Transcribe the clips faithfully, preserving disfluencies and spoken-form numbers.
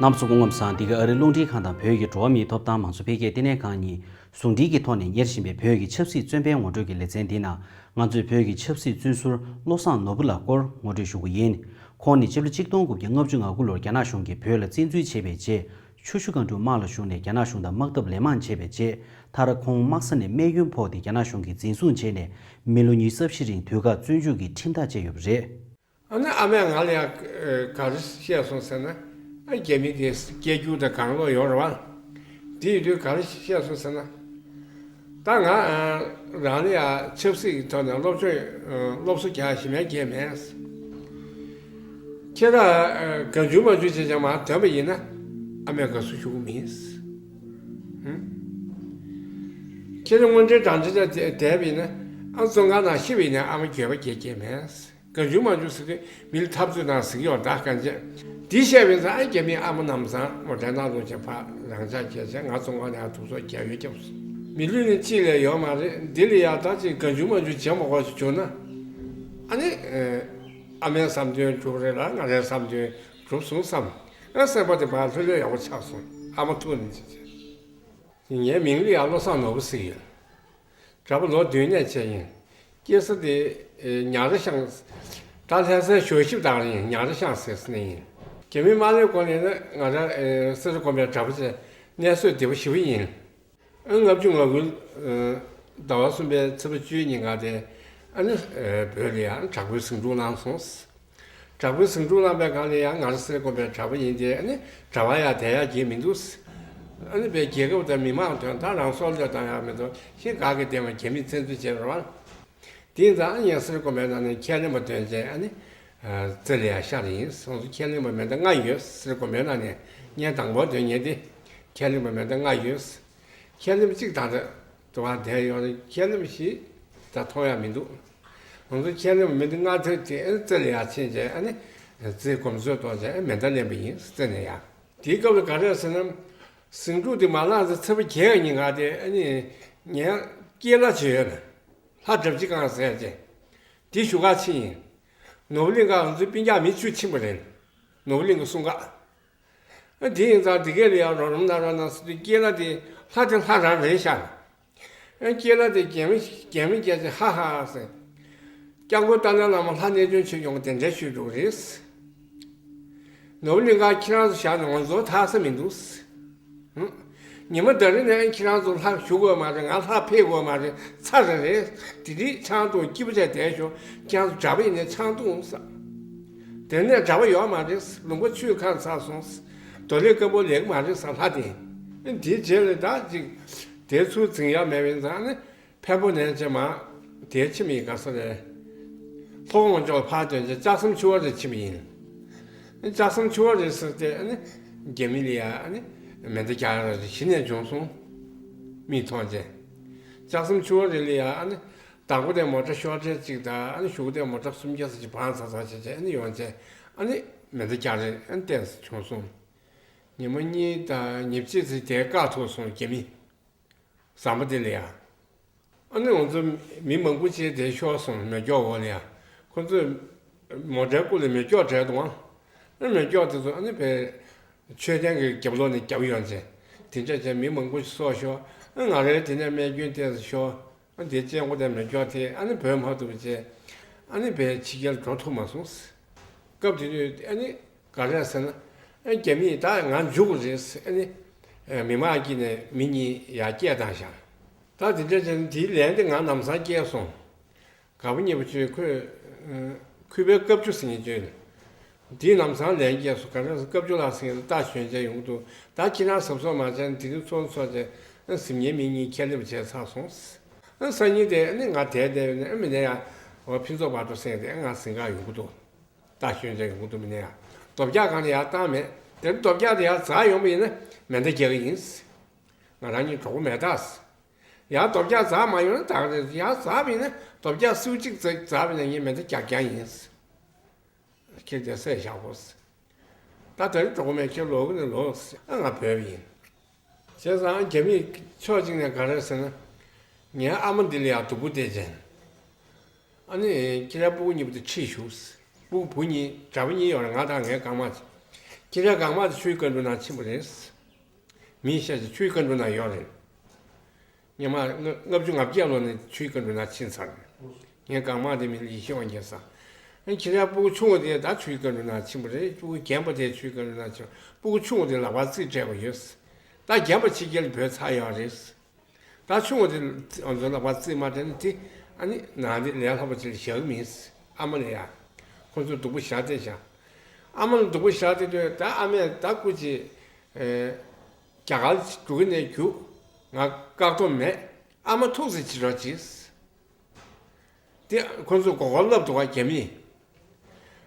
རྣམ་པ་ཚོ་སྐུ་ཁམས་བཟང་། འདི་ག་ཨ་རིའི་རླུང་འཕྲིན་ཁང་དང་བོད་ཀྱི་འགྲོ་བ་མིའི་ཐོབ་ཐང་མང་གཙོ་འཕེལ་རྒྱས་ལྟེ་གནས་ཁང་གཉིས་ཟུང་འབྲེལ་གྱི་ཐོག་ནས་གཉེར་བཞིན་པའི་བོད་ཀྱི་ཆབ་སྲིད་བཙོན་པའི་ངོ་སྤྲོད་ཀྱི་ལེ་ཚན་འདི་ནང་། ང་ཚོས་བོད་ཀྱི་ཆབ་སྲིད་བཙོན་ཟུར་བློ་བཟང་ནོར་བུ་ལགས་སྐོར་ངོ་སྤྲོད་ཞུ་གི་ཡིན། ཁོང་ནི་ཕྱི་ལོ་ཆིག་སྟོང་དགུ་བརྒྱ་ལྔ་བཅུ་ང་དགུ་ལོར་རྒྱ་ནག་གཞུང་གིས་བོད་ལ་བཙན་འཛུལ་བྱས་པའི་རྗེས། ཆུ་ཤུར་སྒང་དྲུག་དམག་ལ་ཞུགས་ནས་རྒྱ་ནག་གཞུང་དང་དམག་འཐབ་ལན་མང་བྱས་པའི་རྗེས། མཐར། ཁོང་དམག་ས་ནས་རྨས་སྐྱོན་ཕོག་སྟེ་རྒྱ་ནག་གཞུང་གིས་འཛིན་བཟུང་བྱས་ནས་མི་ལོ་ཉི་ཤུ་རྩ་བཞི་རིང་དུས་བཀག་བཙོན་འཇུག་གི་ཁྲིམས་ཐག་བཅད་ཡོད་པ་རེད། ཨ་ནི་ཨ་མས་ང་ལ་ཡང་ག་རེ་བཤད་སོང་ཟེར་ན། ཨ་རྒྱ་མི་དེ་སྐད་སྒྱུར་དང་གང་ལོག་ཡོད་རེད་བ། དེ་ཡོད་དུས་ག་རེ་བཤད་སོང་ཟེར་ན། ད་ང་རང་ལ་ཡང་ཆབ་སྲིད་ཀྱི་ཐོག་ནས་སློབ་སྦྱོང་སློབ་གསོ་རྒྱག་ཞིམ་ཡང་རྒྱག་མེད། ཁྱེད་རང་གང་བྱུང་མང་བྱུང་བྱས་ཀྱང་མར་ཐོན་པ་ཡིན་ན་ཨ་མས་དགའ་བསུ་ཞུ་གི་མིན། ཁྱེད་རང་དངོས་འབྲེལ་དྲང་འབྲེལ་བསྡད་པ་ཡིན་ན། ཨ་བཙོན་ཁང་ནང་ཤི་བ་ཡིན་ན་ཨ་མ་འགྱོད་པ་སྐྱེ་སྐྱེ་མེད། གང་བྱུང་མང་བྱུང་ཟེར་དུས་མི་ལ་འཐབ་རྩོད་དང་ཟེར་གྱི་ཡོད་ད་གང་བྱས། འདི་བཤད་པའི་ཙང་ཨ་རྒྱ་མིའི་ཨ་མ་ནམ་སང་མོ་ཊ་ནང་ལོག་ཅིག་ཕར་རང་འཇགས་བྱས་བྱས་ང་བཙོན་ཁང་ནས་ཨ་ཐུག་སོགས་རྒྱག་ཡོད་སྐྱབས་སུ། མི་ལུས་ནི་གཅིག་ལས་ཡོད་མ་རེད། འདི་ལ་ཡ་ད་ཅིག་གང་བྱུང་མང་བྱུང་བྱེད་མ་དགོས་ཞིག་བྱུང་ན། ཨ་ནི་ཨ་མའི་བསམ་དོན་འགྲུབ་རེད་ལ་ང་རའི་བསམ་དོན་འགྲུབ་སོང་བསམ། ཨ་སེམས་པ་དེ་ཕར་ལྷོད་ལྷོད་ཡག་པོ་ཆགས་སོང་། ཨ་མ་ཐུག་ནས་ཅི་བྱེད། ངའི་མིང་ལ་ཡང་བློ་བཟང་ནོར་བུ་ཟེར་ཡོད། གྲྭ་པ་ལོ་བདུན་ནས་བྱས་ཡིན། སྐྱེས་ས་དེ་ཉང་ར་ཤང་། ད་ལྷ་སའི་ཞོ་ཞིབ་དང་རིང་ཉང་ར་ཤང་ཟེར་ས་ནས་ཡིན། རྒྱ་མི་དམག་ལས་ཁོ་ནས་ནི་ང་རང་སེ་ར་དགོན་པའི་གྲྭ་པ་བྱས་གནས་བཟོད་བདེ་པོ་ཞེ་པོ་ཡིན། ཨ་ལྔ་བཅུ་ང་དགུ་ཟླ་བ་གསུམ་པའི་ཚེས་པ་བཅུའི་ཉིན་ང་དེ་ཨ་ནི་བོད་ལ་ཡང་དྲག་པོའི་ཟིང་འཁྲུག་ལངས་སོང་། དྲག་པོའི་ཟིང་འཁྲུག་ལངས་པའི་སྒང་ལ་ཡང་ང་རང་སེ་ར་དགོན་པའི་གྲྭ་པ་ཡིན་ཏེ་ཨ་ནི་གྲྭ་པ་ཡང་བསྡད་ཡག་གི་མི་འདུག་ཨ་ནི་བའི་རྒྱལ་ཁབ་དང་མི་མང་དོན་དག་རང་སྲོག་བློས་བཏང་ཡག་མི་འདུག་ཤིང་ག་གི་སྟེང་ལ་རྒྱ་མིས་བཙན་འཛུལ་བྱས་རེད་བ། དེ་ཡིན་ཙང་ཨ་ནི་ཡང་སེ་ར་དགོན་པའི་ནང་ནས་ཁས་ལེན་པ་འདོན་བྱས་ཨ་ནི་རྩེ་ལ་ཡང་ཤར་ཡིན་སོང་ཙང་ཁས་ལེན་པ་མེ་མདའ་ལྔ་ཡོད། སེ་ར་དགོན་པའི་ནང་ནས་ངས་དང་པོ་འདོན་མཁན་དེ་ཁས་ལེན་པ་མེ་མདའ་ལྔ་ཡོད། ཁས་ལེན་པ་གཅིག་དང་དུ་བ་དེ་ཡོད་རེད། ཁས་ལེན་པ་བཞི་ད་མཐོང་ཡག་མི་འདུག་ང་ཚོ་ཁས་ལེན་པ་མི་འདི་ལྔ་ཐེར་དེ་ཨ་ནི་རྩེ་ལ་ཡར་ཕྱིན་བྱས་ཨ་ནི་རྩེའི་གོམས་སྲོལ་གཏོང་བྱས་ཨ་མེ་མདའ་ལེན་པ་ཡིན་རྩེ་ནས་ཡར། དེའི་སྐབས་ལ་ག་རེ་ཟེར་ན། ཟིང་འཁྲུག་དེ་མ་ལངས་ཚེ་ཚེས་པ་བརྒྱད་ཉིན་ང་དེ་ཨ་ནི་ངའི་སྐྱེས་ལྷ་བྱས་ཡོད་ན། ལྷ་གྲབས་ཅི་གང་ཟེར་བྱས། དེ་བཞུགས་སྒར་ཕྱིན་ཡིན། ནོར་བུ་གླིང་ག་ང་ཚོའི་སྤུན་ཀྱག་མི་བཅུ་ཕྱིན་པ་རེད། ནོར་བུ་གླིང་གི་གསུང་སྐག་ཨ་དེ་ཡིན་ཙང་དེ་གས་ལ་ཡང་རོགས་རམ་གནང་རོགས་གནང་ཟེར་དུས་སྐྱེས་ལྷ་དེ་ལྷ་དེ་ལྷ་རང་རེད་ཤག་ཨ་སྐྱེས་ལྷ་དེ་རྒྱ་མི་རྒྱ་མི་སྐད་ཆ་ཧ་ཧ་ཟེར། སྐྱབས་མགོན་ཏཱ་ལའི་བླ་མ་ལྷ་རྣལ་འབྱོར་ཆོས་སྐྱོང་གི་གདན་འདྲེན་ཞུས་འགྲོ་གི་རེད། ནོར་བུ་གླིང་ག་ཁྱེད་རང་ཚོ་བཞག་ནས་ང་ཚོ་ཐར་ས་མི་འདུག་ཨ་ཉི་མ་ད་རེས་ནས་ཁྱེད་རང་ཚོ་ལྷ་བཞུགས་དགོས་མ་རེད། ང་ལྷ་ཕེབས་དགོས་མ་རེད། ཚར་རེད། དེ་དུས་ཆང་འཐུང་སྐྱིད་པོ་བྱས་བསྡད་ཤོག་ཁྱེད་རང་ཚོ་གྲྭ་པ་ཡིན་ནའི་ཆང་འཐུང་ཟེར། དེ་ནས་གྲྭ་པ་ཡོད་མ་རེད། ལུང་པ་ཆུས་ཁ་ཚར་སོང་། རྡོ་ལེབ་སྐམ་པོ་ལེགས་མ་རེད་ཟེར་ལྷ་དེ། དེའི་རྗེས་ལ་ད་ཅིག་དེ་ཚུར་འཛིང་ཡག་མེད་པ་ཡིན་ཙང་ནི། འཕན་པོ་ནས་བྱས་མ། དེའི་ཕྱི་མི་ག་ས་རེད། ལྷོ་ངོས་ཕྱོགས་ཕར་ཐོན་བྱས་ལྕགས་ཟམ་ཆུ་བ་རེ་ཕྱིན་པ་ཡིན། ལྕགས་ཟམ་ཆུ་བ་རེ་ཟེར་ཏེ་ཨ་ནི། རྒྱ་མི་ལ་ཡ་ཨ་ནི། མེ་མདའ་རྒྱག་ཡག་རེ་གཞི་ནས་བྱུང་སོང་། མིག་མཐོང་བྱས། ལྕགས་ཟམ་ཆུ་བ་རེ་ལ་ཡ་ཨ་ནི། བདག་པོ་དེ་མོ་ཊ་ཤོག་ཁྲལ་གཅིག་དང་ཨ་ནི་གཞུག་གུ་དེ་མོ་ཊ་སུམ་བརྒྱ་ཙམ་ཅིག་བང་ཚ་ཚ་བྱས་བྱས་ཨ་ནི་ཡོང་བྱས་ཨ་ནི། མེ་མདའ་རྒྱག་རེ་ཨ་ནི་བསྟན་བྱུང་སོང་། ཉི་མ་གཉིས་དང་ཉི་ཤུ་ཙམ་དེ་བཀག་ཐུབ་སོང་རྒྱ་མི། ཟམ་པ་དེ་ལ་ཡ། ཨ་ནི་ང་ཚོ་མི་མང་པོ་ཅིག་དེ་ཤོར་སོང་མེ་སྒྱོགས་འོག་ལ་ཡ། ཁོ་ཚོས་མོ་ཊའི་སྐུ་ལ་མེ་སྒྱོགས་སྤྲད་འདུག་ཨ་ནི་མེ་སྒྱོགས་དེ་ཚོ་ཨ་ནི་བའི་མཆོད་རྟེན་གྱི་རྒྱབ་ལོགས་ནས་བརྒྱབ་ཡོང་བྱས། དེ་འདྲ་བྱས་མི་མང་པོ་ཞིག་སྲོག་ཤོར། ཨ་ང་རའི་དེ་ནས་རྨས་སྐྱོན་ཏོག་ཙམ་ཤོར། ཨ་དེ་སྤྱང་པོ་དེ་མེ་སྒྱོགས་དེ་ཨ་ནི་བོད་མ་ཐུབ་པ་བྱས། ཨ་ནི་བའི་ཕྱི་རྒྱལ་འགྲོ་ཐུབ་མ་སོང་། སྐབས་དེ་དུས་ཨ་ནི་ག་རེ་ཟེར་ན། ཨ་རྒྱ་མིས་ད་ང་འཇུག་གི་རེད་ཟེར་ཨ་ནི། མི་མང་དཀྱིལ་ནས་མི་གཉིས་ཡར་སྐད་བཏང་བཞག་ད་དེ་འདྲ་བྱས་ན་དེའི་ལན་དེ་ང་ལམ་སང་སྐྱེལ་སོང་། དགའ་པོ་ཉེ་པོ་བྱོས་ཁོས། ཁུ་པའི་བཀའ་བཅུ་ཟེར་མཁན་བྱོས། དེའི་ལམ་སང་ལན་སྐྱེལ་སོང་། ག་རེ་ཟེར་བཀའ་བཅུ་ལགས་ཟེར་མཁན་རྟ་ཞོན་བྱས་ཡོང་གི་འདུག་ད་ཁྱེད་རང་གཟབ་གཟབ་མ་བྱས་ན་དེ་རིང་ཚོགས་འདུ་ཚོགས་བྱས་ཟིན་མཁན་མི་གཉིས་ཁས་ལེན་པ་བྱས་ཚར་སོང་། སང་ཉིན་དེ་ནི་ང་དེར་བསྡད་ཡོད་ནས་མི་ནས་ཡང་འོ་ཕུན་ཚོགས་བར་དུ་ཟེར་ཏེ་ང་ཟིན་ག་ཡོང་གི་འདུག་རྟ་ཞོན་བྱས་ཡོང་གི་འདུག་མི་ནས་ཡང་རྡོ་བཀྱག་གང་ལ་ཡར་བཏང་མེད། དེར་རྡོ་བཀྱག་དེ་ཡར་འཛེགས་ཡོང་པ་ཡིན་ན་མེ་མདའ་རྒྱག་གི་ཡིན། ང་རང་གཉིས་གྲོགས་པོ་མེད་ད། ཡར་རྡོ་བཀྱག་འཛེགས་མ་ཡོང་ན་ད་ག་རེད། ཡར་འཛེགས་པ་ཡིན་ན་རྡོ་བཀྱག་སེའུ་གཅིག་འཛེགས་འཛེགས་པ་ཡིན་ན་ངས་མེ་མདའ་རྒྱག་རྒྱག་ཡིན། ཁྱེད་དེ་བསད་བཞག་གོ། ད་དེར་གྲོགས་པོ་མེད། ཁྱེད་ལོག་གི་ནི་ལོག་ཨ་ང་བོད་པ་ཡིན། བྱས་ཙང་རྒྱ་མིས་ཕྱོགས་གཅིག་ནས་ག་རེ་ཟེར་ན། ངའི་ཨ་མ་འདི་ལ་ཡང་སྡུག་པོ་སྟེར་བྱས། ཨ་ནི་ཁྱེད་རང་སྤུ་གུ་གཉིས་པོ་དེ་ཁྲིད་ཞུགས། སྤུ་གུ་བུ་གཉིས་གྲྭ་པ་གཉིས་ཡོད་རེད། ང་དང་ངའི་རྐང་མ། ཁྱེད་རང་གང་མང་དེ་ཆུའི་བཀའ་འགྲོ་ནང་ཕྱིན་པ་རེད། མིའི་ཤ་ཞིག་ཆུའི་བཀའ་འགྲོ་ནང་ཡོད་རེད། ཉི་མ་ལྔ་བཅུ་ང་བརྒྱད་ལོ་ནས་ཆུའི་བཀའ་འགྲོ་ནང་ཕྱིན་ཚར་རེད། ངས་གང་མང་དེ་མིན་ཡེ་ཤེས་དབང་རྒྱལ་ས། ཁྱེད་རང་སྤུ་གུ་ཆུང་བ་དེ་ད་ཆུའི་བཀའ་འགྲོ་ནང་ཕྱིན་པ་རེད། སྤུ་གུ་རྒན་པ་དེ་ཆུའི་བཀའ་འགྲོ་ནང་ཕྱིན། སྤུ་གུ་ཆུང་བ་དེ་ལག་པ་རྩིས་སྤྲད་པ་ཡོད། ད་རྒན་པ་ཕྱི་རྒྱལ་བུད་ཚར་ཡོད་རེད། ད་ཆུང་བ་དེ་ང་ཚོ་ལག་པ་རྩིས་མ་སྤྲད་ན་དེ་ཨ་ནི་ནང་དེ་ལས་སླ་པོ་ཅིག་ལ་བཞག་གི་མིན། ཨ་མ་ལ་ཡ། ཁོ་ཚོ་སྡུག་པོ་བཞག་བསྡད་བཞག་ཨ་མ་ལ་སྡུག་པོ་བཞག་བསྡད་དུས་ད་ཨ་མས་ད་སྐུ་མཁྱེན། རྒྱ་གར་འགྲོ་གི་ནས་རྒྱུགས། ང་བཀག་ཐོག་མེད། ཨ་མ་ཐུགས་རྗེ་ཆེ་རོགས་གྱིས། དེ་ཁོ་ཚོས་མགོ་སྐོར་བསླབ་འདུག་ག་རྒྱ་མིས།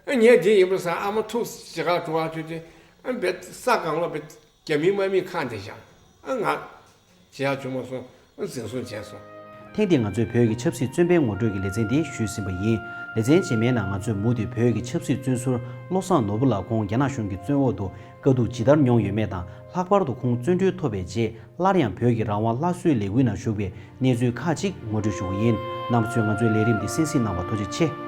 ཨ་ངས་དེ་ཡིན་པ་སང་ཨ་མ་ཐུགས་ཅི་ག་འགྲོ་བ་ཐུག་དུས་ཨ་བེ་ས་གང་ལ་བེ་རྒྱ་མིའི་དམག་མིས་ཁ་འདེད་བཞག་ཨ་ང་བྱེད་ཡག་བྱུང་མ་སོང་། ཨ་འཛིན་བཟུང་བྱས་སོང་། ཐེངས་འདིར་ང་ཚོས་བོད་ཀྱི་ཆབ་སྲིད་བཙོན་པའི་ངོ་སྤྲོད་ཀྱི་ལེ་ཚན་འདི་ཞུས་ཟིན་པ་ཡིན། ལེ་ཚན་རྗེས་མའི་ནང་ང་ཚོས་མུ་མཐུད་བོད་ཀྱི་ཆབ་སྲིད་བཙོན་ཟུར་བློ་བཟང་ནོར་བུ་ལགས་ཁོང་རྒྱ་ནག་གཞུང་གི་བཙོན་འོག་ཏུ་དཀའ་སྡུག་ཇི་ལྟར་མྱོང་ཡོད་མེད་དང་། ལྷག་པར་དུ་ཁོང་བཙོན་གྲོལ་ཐོབ་པའི་རྗེས་སླར་ཡང་བོད་ཀྱི་རང་དབང་སླར་གསོའི་ལས་འགུལ་ནང་ཞུགས་པའི་གནས་ཚུལ་ཁག་ཅིག་ངོ་སྤྲོད་ཞུ་གི་ཡིན། རྣམ་པ་ཚོས་ང་ཚོའི་ལས་རིམ་འདི་གསན་གཟིགས་གནང་བར་ཐུགས་རྗེ་ཆེ།